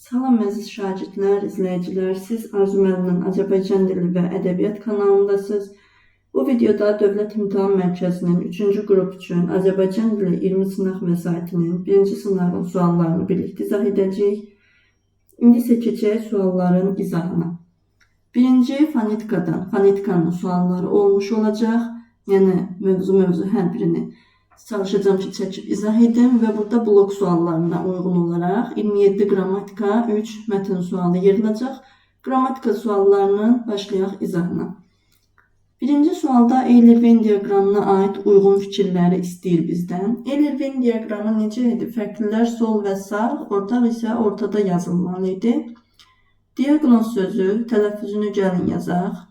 Salam əziz şagirdlər, izləyicilər. Siz Arzu müəllimlə Azərbaycan dili və ədəbiyyat kanalındasınız. Bu videoda Dövlət İmtahan Mərkəzinin 3-cü qrup üçün Azərbaycan dili 20 sınaq vəsaitinin 1-ci sınağın suallarını birlikdə izah edəcəyik. İndi isə keçək sualların izahına. Birinci fonetikadan, fonetikanın sualları olmuş olacaq. Yəni mövzu hər birini çalışacağım ki, çəkib izah edim və burada blok suallarına uyğun olaraq 27 qrammatika, 3 mətn sualı yer alacaq. Qrammatika suallarının başlayaq izahına. Birinci sualda Euler-Venn diaqramına aid uyğun fikirləri istəyir bizdən. Euler-Venn diaqramı necə idi? Fərqlilər sol və sağ, ortaq isə ortada yazılmalı idi. Diaqnoz sözü, tələffüzünü gəlin yazaq.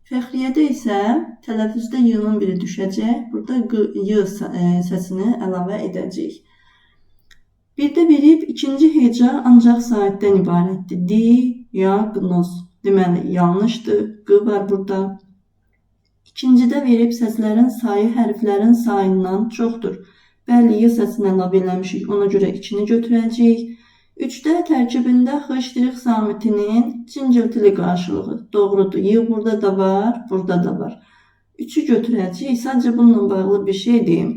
Fəxriyyədə isə tələffüzdə y-nın biri düşəcək. Burada g, y səsini əlavə edəcəyik. Bir də verib ikinci heca ancaq saitdən ibarətdir. Diaqnoz. Deməli, yanlışdır. Q var burada. İkincidə verib səslərin sayı hərflərin sayından çoxdur. Bəli, y səsini əlavə eləmişik. Ona görə 2-ni götürəcəyik. 3-də tərkibində x ştrix samitinin cingiltili qarşılığı. Doğrudur. Y burada da var, burada da var. 3-ü götürəcəyik. Sadəcə bununla bağlı bir şey deyim.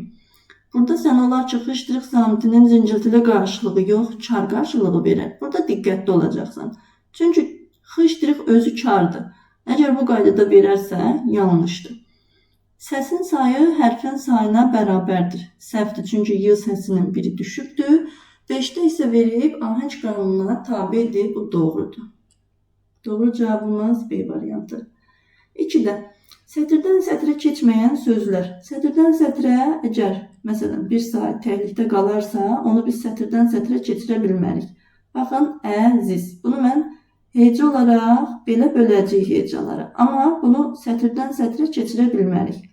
Burada sən olar ki, x ştrix samitinin cingiltili qarşılığı yox, kar qarşılığı verər. Burada diqqətli olacaqsan. Çünki x ştrix özü kardır. Əgər bu qaydada verərsə, yanlışdır. Səsin sayı hərfin sayına bərabərdir. Səhvdir, çünki y səsinin biri düşübdür. 5-də isə verib ahəng qanununa tabedir. Bu doğrudur. Doğru cavabımız B variantı. 2-də sətirdən sətrə keçməyən sözlər. Sətirdən sətrə əgər məsələn bir sayt təklikdə qalarsa, onu biz sətirdən sətrə keçirə bilmərik. Baxın, əziz. Bunu mən heca olaraq belə böləcəyik hecalara. Amma bunu sətirdən sətrə keçirə bilmərik.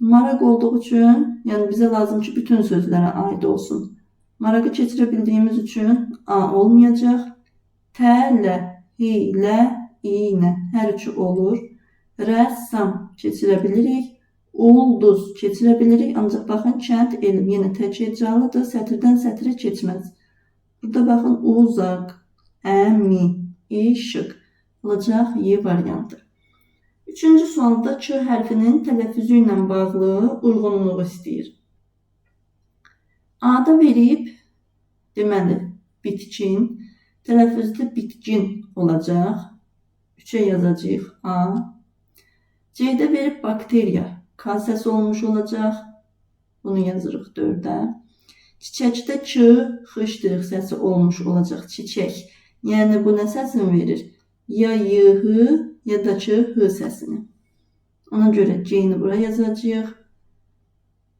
Maraq olduğu üçün, yəni bizə lazım ki, bütün sözlərə aid olsun. Marağı keçirə bildiyimiz üçün A olmayacaq. T, L, H, L, İ, N hər üçü olur. Rəssam keçirə bilirik. Ulduz keçirə bilirik. Ancaq baxın, kənd elm yenə tək hecalıdır. Sətirdən sətrə keçməz. Burada baxın, uzaq, əmi, işıq olacaq Y variantı. Üçüncü sualda Ç hərfinin tələffüzü ilə bağlı uyğunluğu istəyir. A-da verib, deməli, bitkin, tələffüzdə bitkin olacaq. 3-ə yazacağıq A. C-də verib bakteriya, K səsi olmuş olacaq. Bunu yazırıq 4-ə. Çiçəkdə Ç, X ştrix səsi olmuş olacaq, çiçək. Yəni, bu nə səsini verir? Ya Y, H, ya da Ç, H səsini. Ona görə C-ni bura yazacağıq.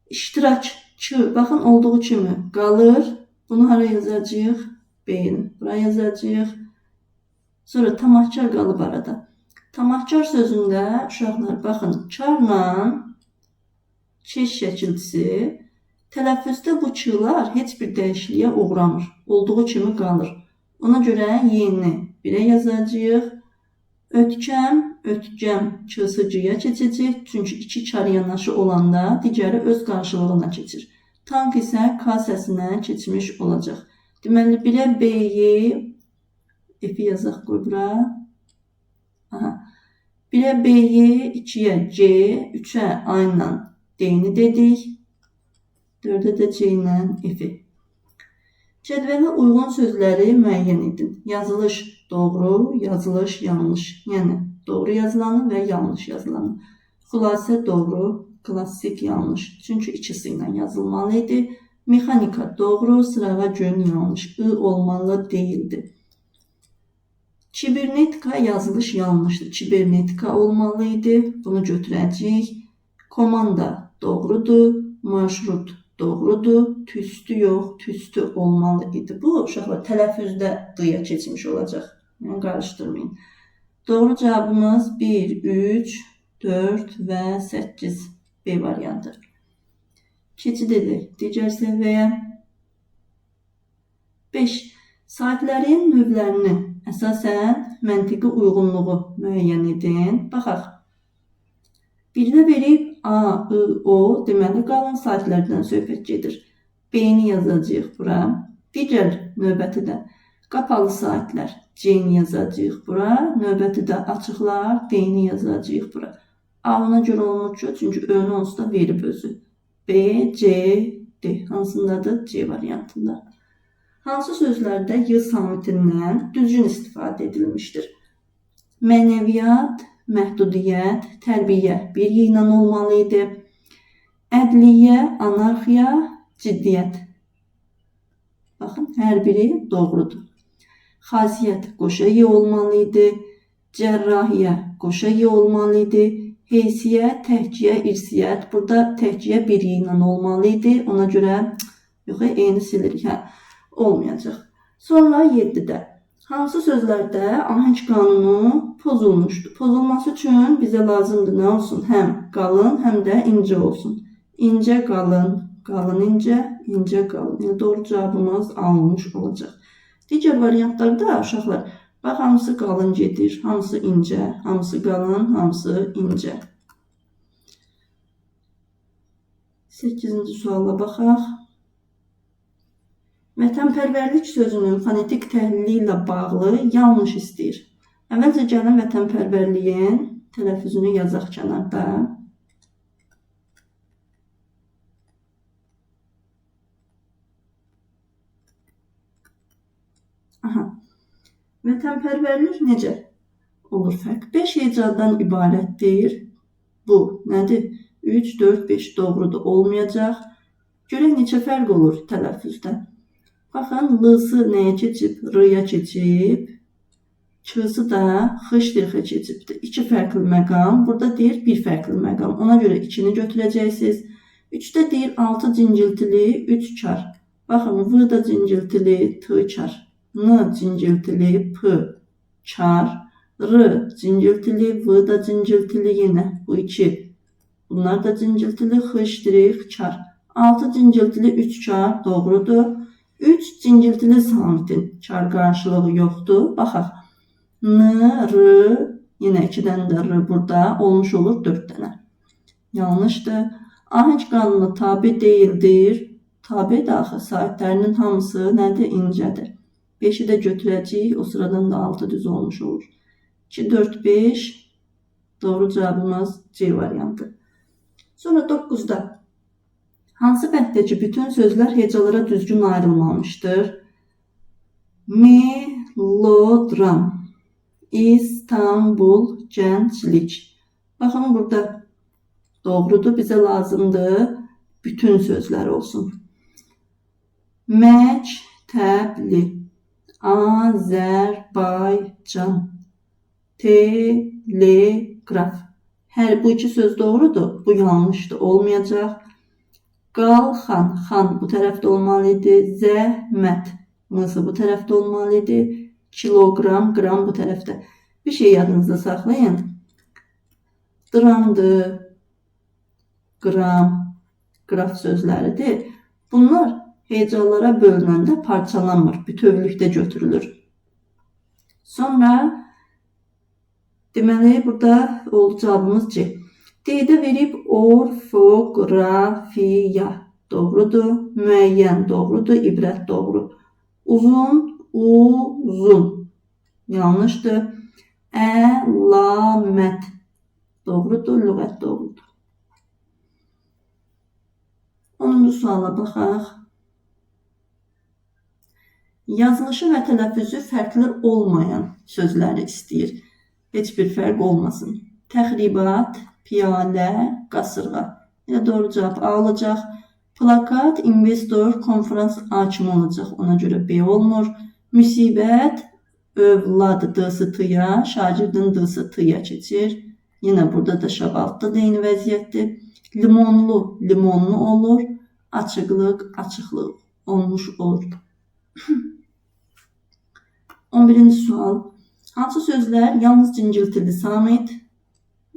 İştirak, Ç, baxın olduğu kimi qalır. Bunu hara yazacağıq? B-ni bura yazacağıq. Sonra tamahkar qalıb arada. Tamahkar sözündə uşaqlar baxın, karla Ç şəkilçisi tələffüzdə bu Ç-lar heç bir dəyişikliyə uğramır. Olduğu kimi qalır. Ona görə Y-ni 1-ə yazacağıq. Ötkəm, ötkəm Ç-sı G-yə keçəcək. Çünki iki kar yanaşı olanda digəri öz qarşılığına keçir. Tank isə K səsinə keçmiş olacaq. Deməli, 1-ə B-yi, F-i yazaq, qoy bura. Aha. 1-ə B-yi, 2-yə C, 3-ə A ilə D-ni dedik. 4-ə də C ilə F-i. Cədvələ uyğun sözləri müəyyən edin. Yazılış doğru, yazılış yanlış. Yəni, doğru yazılanı və yanlış yazılanı. Xülasə doğru, klassik yanlış. Çünki ikisi ilə yazılmalı idi. Mexanika doğru, sırağa gün yanlış. I olmalı deyildi. Kibernetika yazılış yanlışdır. Kibernetika olmalı idi. Bunu götürəcəyik. Komanda doğrudur. Marşrut doğrudur. Tüstü yox, tüstü olmalı idi. Bu, uşaqlar tələffüzdə D-ya keçmiş olacaq. Yəni, qarışdırmayın. Doğru cavabımız 1, 3, 4 və 8 B variantı. Keçid edək digər səhvəyə. 5. Saitlərin növlərini əsasən məntiqi uyğunluğu müəyyən edin. Baxaq. 1-də verib A, I, O, deməli qalın saitlərdən söhbət gedir. B-ni yazacağıq bura. Digər növbəti də qapalı saitlər, C-ni yazacağıq bura. Növbəti də açıqlar, D-ni yazacağıq bura. A ona görə olmur ki, çünki Ö-nü onsuz da verib özü. B, C, D. Hansındadır? C variantında. Hansı sözlərdə Y samitindən düzgün istifadə edilmişdir? Mənəviyyat, məhdudiyyət, tərbiyə bir y ilə olmalı idi. Ədliyyə, anarxiya, ciddiyyət. Baxın, hər biri doğrudur. Xasiyyət qoşa y olmalı idi. Cərrahiyyə qoşa y olmalı idi. Heysiyyət, təhkiyə, irsiyyət. Burada təhkiyə bir y ilə olmalı idi. Ona görə yox, eyni silirik. Hə, olmayacaq. Sonra 7-də. Hansı sözlərdə ahəng qanunu pozulmuşdur? Pozulması üçün bizə lazımdır nə olsun? Həm qalın, həm də incə olsun. İncə, qalın, qalın, incə, incə, qalın. Yəni, doğru cavabımız alınmış olacaq. Digər variantlarda uşaqlar, bax, hamısı qalın gedir, hamısı incə, hamısı qalın, hamısı incə. 8-ci suala baxaq. Vətənpərvərlik sözünün fonetik təhlili ilə bağlı yanlış istəyir. Əvvəlcə gəlin vətənpərvərliyin tələffüzünü yazaq kənarda. Aha. Vətənpərvərlik necə olur fərq? 5 hecadan ibarətdir. Bu nədir? 3, 4, 5 doğrudur, olmayacaq. Görək neçə fərq olur tələffüzdə. Baxın, L-sı nəyə keçib? R-ya keçib. Ç-sı da X-ə keçibdir. 2 fərqli məqam. Burada deyir 1 fərqli məqam. Ona görə 2-ni götürəcəksiniz. 3-də deyir 6 cingiltili, 3 kar. Baxın, V da cingiltili, T kar. N cingiltili, P kar. R cingiltili, V da cingiltili yenə. Bu 2. Bunlar da cingiltili, X kar. 6 cingiltili, 3 kar. Doğrudur. 3 cingiltili samitin kar qarşılığı yoxdur. Baxaq. N, R, yenə 2 dənə də R burada olmuş olur 4 dənə. Yanlışdır. Ahəng qanunu tabe deyildir. Tabedir axı. Saitlərinin hamısı nədir? İncədir. 5-i də götürəcəyik. O sıradan da 6 düz olmuş olur. 2, 4, 5. Doğru cavabımız C variantı. Sonra 9-da. Hansı bənddəki bütün sözlər hecalara düzgün ayrılmamışdır? Melodram, İstanbul, gənclik. Baxın, burada doğrudur, bizə lazımdır bütün sözlər olsun. Məktəbli, Azərbaycan, teleqraf. Hər bu iki söz doğrudur, bu yanlışdır, olmayacaq. Qalxan, xan bu tərəfdə olmalı idi. Zəhmət, m-sı bu tərəfdə olmalı idi. Kiloqram, qram bu tərəfdə. Bir şey yadınızda saxlayın. Dramdır, qram, qraf sözləridir. Bunlar hecalara bölünəndə parçalanmır, bütövlükdə götürülür. Sonra, deməli, burada oldu cavabımız C. D-də verib orfoqrafiya. Doğrudur. Müəyyən doğrudur. İbrət doğru. Uzun, uzun. Yanlışdır. Əlamət. Doğrudur. Lüğət doğrudur. 10-cu suala baxaq. Yazılışı və tələffüzü fərqli olmayan sözləri istəyir. Heç bir fərq olmasın. Təxribat, piyalə, qasırğa. Yenə doğru cavab A olacaq. Plakat, investor, konfrans hakimi olacaq. Ona görə B olmur. Müsibət, övlad D-sı T-ya, şagirdin D-sı T-ya keçir. Yenə burada da şabaltda da eyni vəziyyətdir. Limonlu, limonlu olur. Açıqlıq, açıqlıq olmuş olur. 11-ci sual. Hansı sözlər yalnız cingiltili samit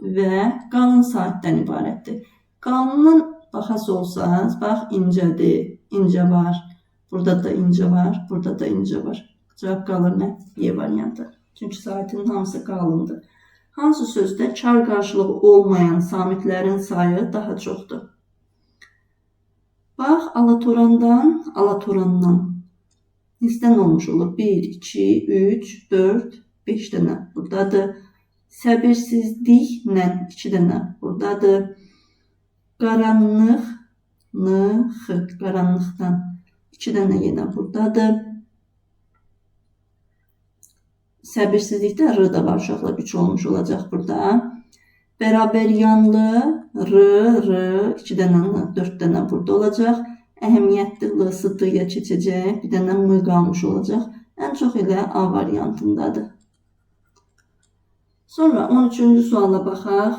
və qalın saitdən ibarətdir? Qalından baxası olsanız, bax incədir, incə var. Burada da incə var, burada da incə var. Cavab qalır nə? Y variantı. Çünki saitin hamısı qalındır. Hansı sözdə kar qarşılığı olmayan samitlərin sayı daha çoxdur? Bax, alatorandan, alatorandan. Neçə olmuş olur? 1, 2, 3, 4, 5 dənə buradadır. Səbirsizliklə 2 dənə buradadır. Qaranlıq, n, x, qaranlıqdan 2 dənə yenə buradadır. Səbirsizlikdə R da var uşaqlar, 3 olmuş olacaq burada. Bərabəryanlı, R, R, 2 dənə N, 4 dənə burada olacaq. Əhəmiyyətli L-sı D-ya keçəcək, bir dənə M qalmış olacaq. Ən çox elə A variantındadır. Sonra 13-cü suala baxaq.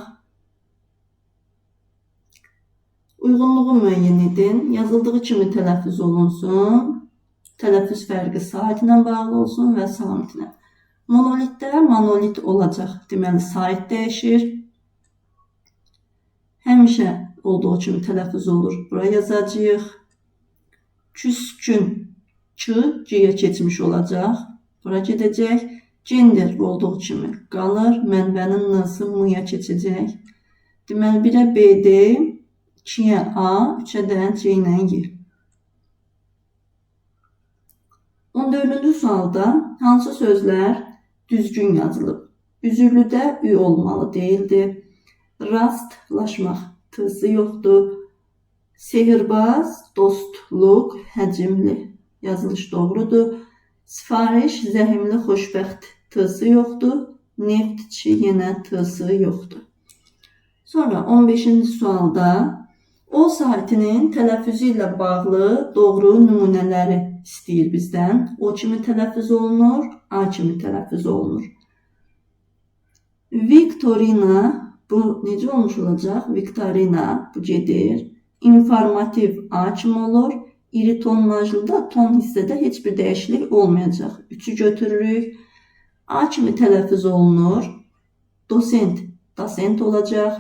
Uyğunluğu müəyyən edin. Yazıldığı kimi tələffüz olunsun. Tələffüz fərqi sait ilə bağlı olsun və samitlə. Monolitdə monolit olacaq. Deməli, sait dəyişir. Həmişə olduğu kimi tələffüz olur. Bura yazacağıq. Küskün, K, G-yə keçmiş olacaq. Bura gedəcək. Gender olduğu kimi qalır. Mənbənin N-sı M-ya keçəcək. Deməli, 1-ə B-dir, 2-yə A, 3-ə də C ilə Y. 14-cü sualda hansı sözlər düzgün yazılıb? Üzürlüdə Ü olmalı deyildi. Rastlaşmaq, T-sı yoxdur. Sehirbaz, dostluq, həcmli. Yazılış doğrudur. Sifariş, zəhimli, xoşbəxt, T-sı yoxdur. Neftçi, yenə T-sı yoxdur. Sonra 15-ci sualda o saitinin tələffüzü ilə bağlı doğru nümunələri istəyir bizdən. O kimi tələffüz olunur, A kimi tələffüz olunur. Viktorina, bu necə olmuş olacaq? Viktorina, bu gedir. İnformativ A kimi olur. İri tonnajlıda ton hissədə heç bir dəyişiklik olmayacaq. 3-ü götürürük. A kimi tələffüz olunur. Dosent, dosent olacaq.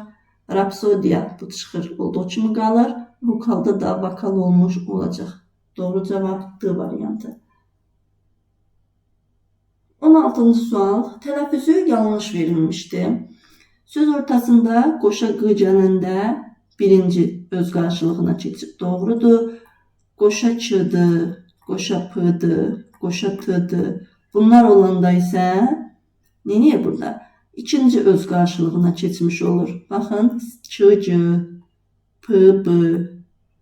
Rapsodiya, bu çıxır, olduğu kimi qalır. Vokalda da vokal olmuş olacaq. Doğru cavab D variantı. 16-cı sual. Tələffüzü yanlış verilmişdi. Söz ortasında qoşa q gələndə birinci öz qarşılığına keçib. Doğrudur. Qoşa ç-dır, qoşa p-dır, qoşa t-dır. Bunlar olanda isə nə burada? İkinci öz qarşılığına keçmiş olur. Baxın, ç, c, p, b,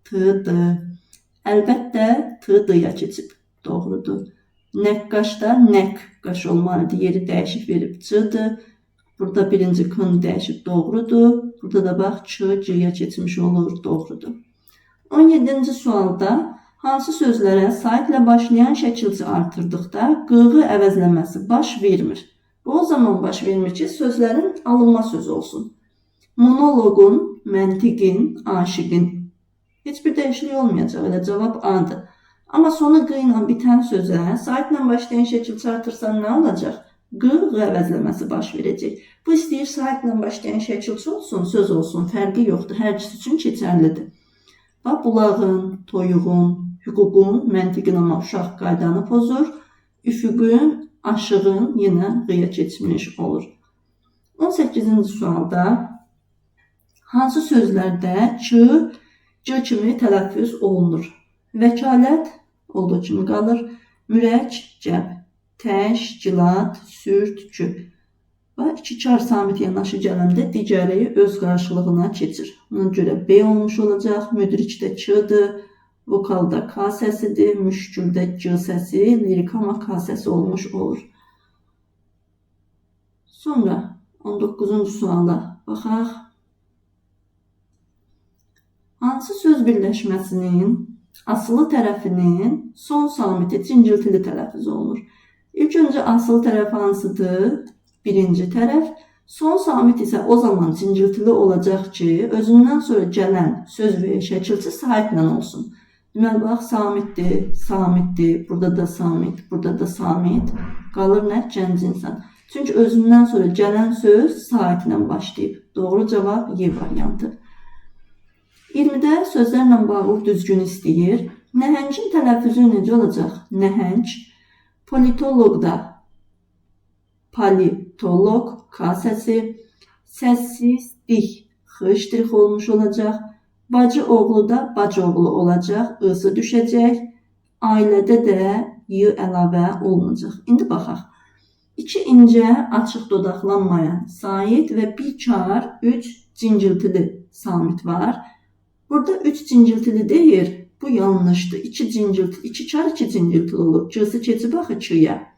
t, d. Əlbəttə, t, d-ya keçib. Doğrudur. Nəqqaşda nəqqaş olmalıdır. Yeri dəyişik verib c-dır. Burada birinci k-nı dəyişib doğrudur. Burada da bax, ç, c-ya keçmiş olur. Doğrudur. 17-ci sualda hansı sözlərə saitlə başlayan şəkilçi artırdıqda qığı əvəzləməsi baş vermir? Bu o zaman baş vermir ki, sözlərin alınma sözü olsun. Monoloqun, məntiqin, aşiqin. Heç bir dəyişiklik olmayacaq. Elə cavab A-dır. Amma sonu q ilə bitən sözə saitlə başlayan şəkilçi artırsan nə olacaq? Q, q əvəzləməsi baş verəcək. Bu istəyir saitlə başlayan şəkilçi olsun, söz olsun, fərqi yoxdur. Hər ikisi üçün keçərlidir. Bax, bulağın, toyuğun, hüququn, məntiqin amma uşaq qaydanı pozur. Üfüqün, aşığın yenə q-ya keçmiş olur. 18-ci sualda hansı sözlərdə ç, c kimi tələffüz olunur? Vəkalət olduğu kimi qalır. Mürəkkəb, təşkilat, sürtkü. Və iki kar samit yanaşı gələndə digəri öz qarşılığına keçir. Buna görə B olmuş olacaq. Müdrikdə Ç-dır, vokalda K səsidir, müşküldə C səsi, lirik amma K səsi olmuş olur. Sonra 19-cu suala baxaq. Hansı söz birləşməsinin asılı tərəfinin son samiti cingiltili tələffüz olunur? İlk öncə asılı tərəf hansıdır? Birinci tərəf. Son samit isə o zaman cingiltili olacaq ki, özündən sonra gələn söz və ya şəkilçi saitlə olsun. Deməli, bax, samitdir, samitdir, burada da samit, burada da samit. Qalır nə? Gənc insan. Çünki özündən sonra gələn söz saitlə başlayıb. Doğru cavab Y variantı. 20-də sözlərlə bağlı düzgün istəyir. Nəhəngin tələffüzü necə olacaq? Nəhəng. Politoloqda politolog. Politolog, K səsi. Səssizlik, X ştrix olmuş olacaq. Bacı oğlu da bacı oğlu olacaq, I-sı düşəcək. Ailədə də Y əlavə olunacaq. İndi baxaq. 2 incə açıq dodaqlanmayan sait və 1 kar 3 cingiltili samit var. Burada 3 cingiltili deyir. Bu yanlışdır. 2 cingiltili, 2 kar 2 cingiltili olur. C-sı keçib axı Ç-yə.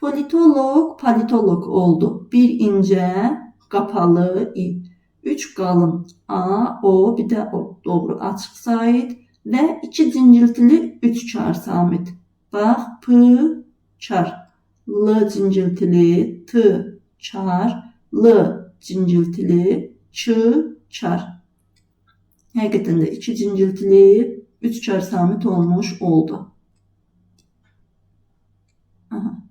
Politolog, politolog oldu. 1 incə, qapalı i. 3 qalın A, O, bir də O. Doğru, açıq sait və 2 cingiltili 3 kar samit. Bax, P, kar. L cingiltili, T, kar. L cingiltili, Ç, kar. Həqiqətən də 2 cingiltili, 3 kar samit olmuş oldu. Aha.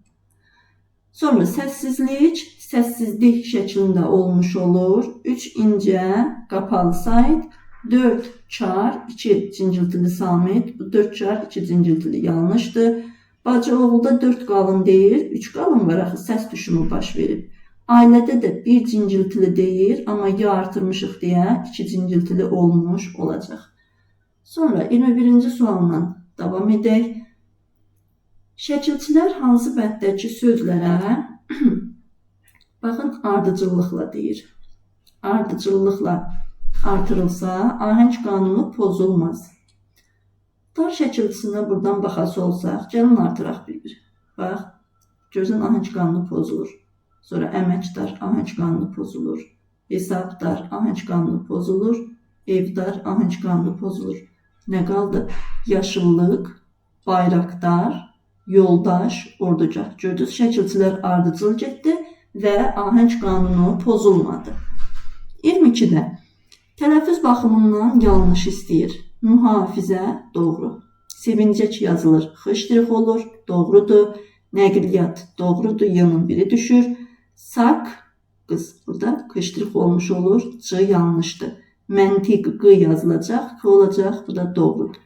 Sonra səssizlik, səssizlik şəklində olmuş olur. 3 incə, qapalı sait, 4 kar, 2 cingiltili samit. Bu 4 kar, 2 cingiltili yanlışdır. Bacı oğulda 4 qalın deyir, 3 qalın var axı, səs düşümü baş verib. Ailədə də 1 cingiltili deyir, amma y artırmışıq deyə 2 cingiltili olmuş olacaq. Sonra 21-ci sualla davam edək. Şəkilçilər hansı bənddəki sözlərə baxın ardıcıllıqla deyir. Ardıcıllıqla artırılsa ahəng qanunu pozulmaz. Dar şəkilçisinə buradan baxası olsaq, gəlin artıraq bir-bir. Bax, görürsən ahəng qanunu pozulur. Sonra əməkdar ahəng qanunu pozulur. Hesabdar ahəng qanunu pozulur. Evdar ahəng qanunu pozulur. Nə qaldı? Yaşıllıq, bayraqdar, yoldaş, ordugah. Gördünüz, şəkilçilər ardıcıl getdi və ahəng qanunu pozulmadı. 22-də tələffüz baxımından yanlış istəyir. Mühafizə doğru. Sevincək yazılır. X ştrix olur. Doğrudur. Nəqliyyat doğrudur. Y-nın biri düşür. Sak qız burada K ştrix olmuş olur. C yanlışdır. Məntiq Q yazılacaq. K olacaq. Bu da doğrudur.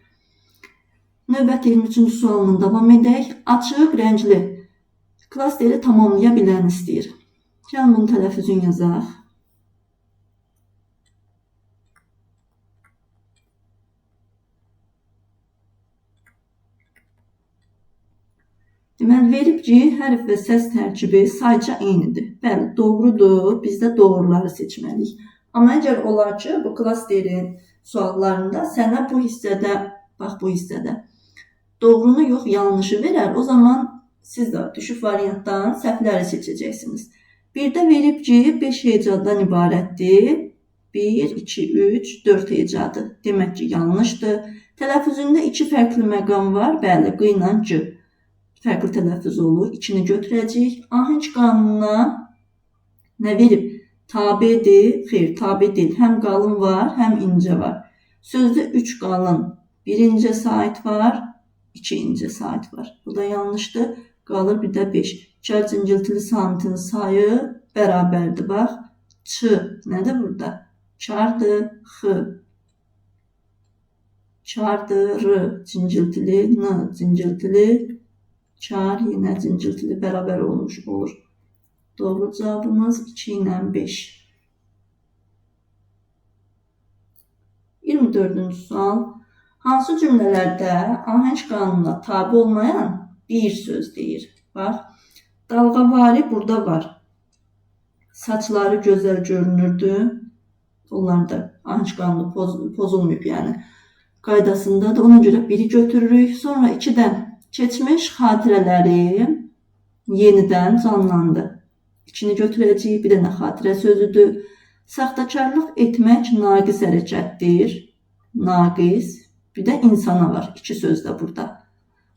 Növbəti 23-cü sualla davam edək. Açıq rəngli klasteri tamamlaya bilən istəyir. Gəlin bunun tələffüzünü yazaq. Deməli, verib ki, hərf və səs tərkibi sayca eynidir. Bəli, doğrudur. Biz də doğruları seçməliyik. Amma əgər olar ki, bu klasterin suallarında sənə bu hissədə, bax bu hissədə doğrunu yox, yanlışı verər, o zaman siz də düşük variantdan səhvləri seçəcəksiniz. Bir də verib ki, 5 hecadan ibarətdir. 1, 2, 3, 4 hecadır. Demək ki, yanlışdır. Tələffüzündə 2 fərqli məqam var. Bəli, Q ilə C. Fərqli tələffüz olur. 2-ni götürəcəyik. Ahəng qanununa nə verib? Tabedir. Xeyr, tabe deyil. Həm qalın var, həm incə var. Sözdə 3 qalın, 1 incə sait var, 2 incə sait var. Bu da yanlışdır. Qalır bir də 5. Kar cingiltili samitin sayı bərabərdir. Bax, Ç nədir burada? Kardır, X. Kardır, R cingiltili, N cingiltili, kar yenə cingiltili bərabər olmuş olur. Doğru cavabımız 2 ilə 5. 24-cü sual. Hansı cümlələrdə ahəng qanununa tabi olmayan bir söz deyir? Bax, dalğavari burada var. Saçları gözəl görünürdü. Onlar da ahəng qanunu pozulmayıb, yəni. Qaydasındadır. Ona görə biri götürürük. Sonra 2-dən keçmiş xatirələri yenidən canlandı. 2-ni götürəcəyik. Bir dənə xatirə sözüdür. Saxtakarlıq etmək naqis hərəkətdir. Naqis. Bir də insana var. 2 söz də burada.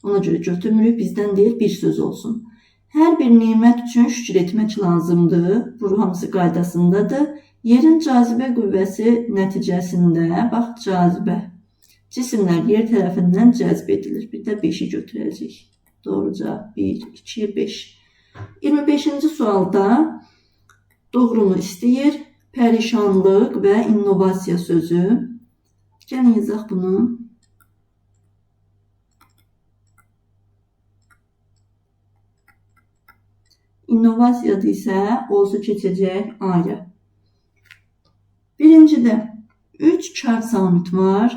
Ona görə götürmürük. Bizdən deyil, bir söz olsun. Hər bir nemət üçün şükür etmək lazımdır. Bu hamısı qaydasındadır. Yerin cazibə qüvvəsi nəticəsində, bax, cazibə. Cisimlər yer tərəfindən cəzb edilir. Bir də 5-i götürəcəyik. Doğru cavab 1, 2, 5. 25-ci sualda doğrunu istəyir. Pərişanlıq və innovasiya sözü. Gəlin yazaq bunu. İnnovasiyadır isə O-su keçəcək A-ya. Birincidə 3 kar samit var.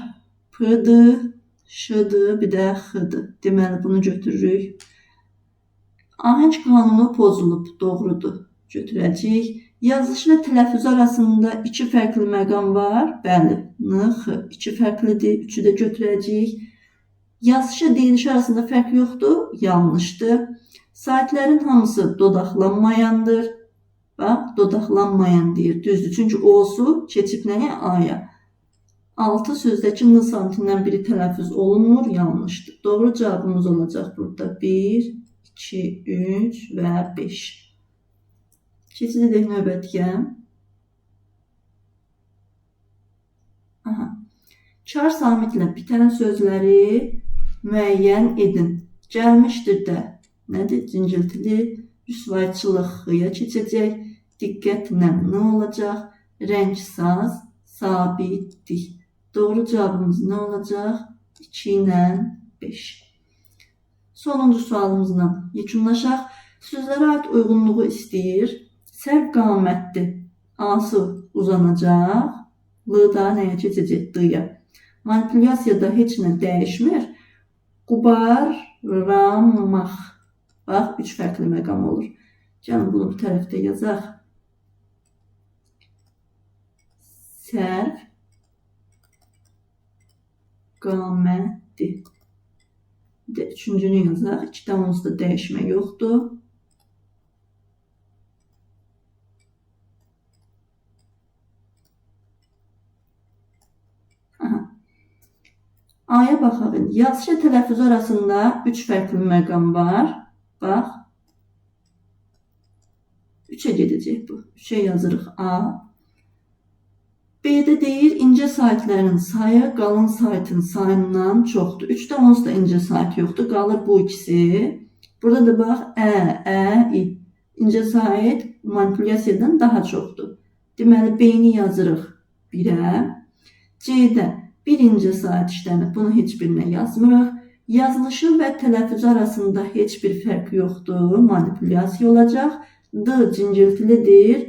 P-dır, Ş-dır, bir də X-dır. Deməli, bunu götürürük. Ahəng qanunu pozulub, doğrudur. Götürəcəyik. Yazılışı ilə tələffüz arasında 2 fərqli məqam var. Bəli, N, X. 2 fərqlidir. 3-ü də götürəcəyik. Yazışı deyilişi arasında fərq yoxdur. Yanlışdır. Saitlərin hamısı dodaqlanmayandır. Bax, dodaqlanmayan deyir. Düzdür. Çünki O-su keçib nəyə? A-ya. 6 sözdəki N samitindən biri tələffüz olunmur. Yanlışdır. Doğru cavabımız olacaq burada. 1, 2, 3 və 5. Keçid edək növbətiyə. Aha. Kar samitlə bitən sözləri müəyyən edin. Gəlmişdir də. Nədir? Cingiltili rüsvayçılıq X-ya keçəcək. Diqqətlə nə olacaq? Rəngsaz sabitlik. Doğru cavabımız nə olacaq? 2 ilə 5. Sonuncu sualımızla yekunlaşaq. Sözlərə aid uyğunluğu istəyir. Sərv qamətli. A-sı uzanacaq. L da nəyə keçəcək? D-ya. Manipulyasiyada heç nə dəyişmir. Qubarramaq. Bax, 3 fərqli məqam olur. Gəlin, bunu bu tərəfdə yazaq. Sərv qaməti. Bir də üçüncünü yazaq. 2-də onsuz da dəyişmə yoxdur. Aha. A-ya baxaq indi. Yazışı tələffüzü arasında 3 fərqli məqam var. Bax. 3-ə gedəcək bu. 3-ə yazırıq A. B-də deyir, incə saitlərin sayı qalın saitin sayından çoxdur. 3-də onsuz da incə sait yoxdur. Qalır bu ikisi. Burada da bax, Ə, Ə, İ. İncə sait manipulyasiyadan daha çoxdur. Deməli, B-ni yazırıq 1-ə. C-də bir incə sait işlənib. Bunu heç birinə yazmırıq. Yazılışı və tələffüzü arasında heç bir fərq yoxdur. Manipulyasiya olacaq. D cingiltilidir.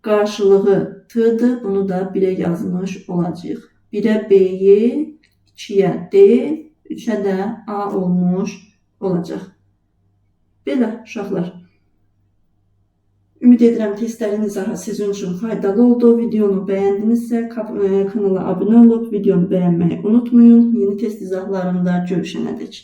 Qarşılığı T-dır. Bunu da 1-ə yazmış olacağıq. 1-ə B-yi, 2-yə D, 3-ə də A olmuş olacaq. Belə uşaqlar. Ümid edirəm testlərin izahı sizin üçün faydalı oldu. Videonu bəyəndinizsə kanala abunə olub videonu bəyənməyi unutmayın. Yeni test izahlarında görüşənədək.